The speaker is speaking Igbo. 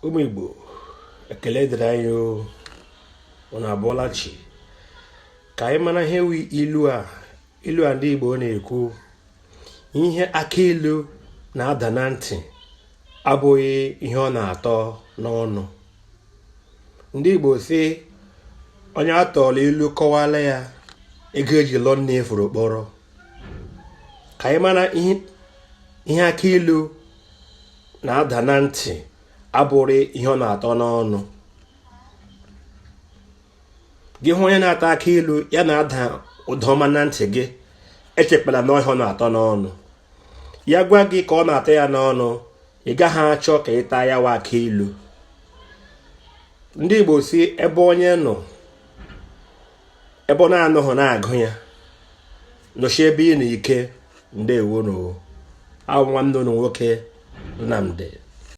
Ụmụ Igbo, ekele dịrị anyị o. Unu abọọla chi. Ka anyị mara ihe wu ilu a, ilu a ndị Igbo na-ekwu: ihe akị ilu na-ada na ntị abụghị ihe ọ na-atọ n'ọnụ. Ndị Igbo sị onye a tọọrọ ilu kọwara ya, ego eji lụọ nne furu kpọrọ. Ka anyị mara ihe akị ilu na-ada na ntị abụrụ ihe ọ na-atọ n'ọnụ. Gị hụ onye na-ata akị ilu, ya na-ada ụda ọma na ntị gị, echekwala na ihe ọ na-atọ n'ọnụ. Ya gwa gị ka ọ na-atọ ya n'ọnụ, ị gaghị achọ ka ị taa ya wa akị ilu. Ndị Igbo sị ebe onye nọ, ebe ọ na-anọghị na-agụ ya, nọchi ebe ị nọ ike. Ndewo. Abụ nwanne unu nwoke, Nnamdi.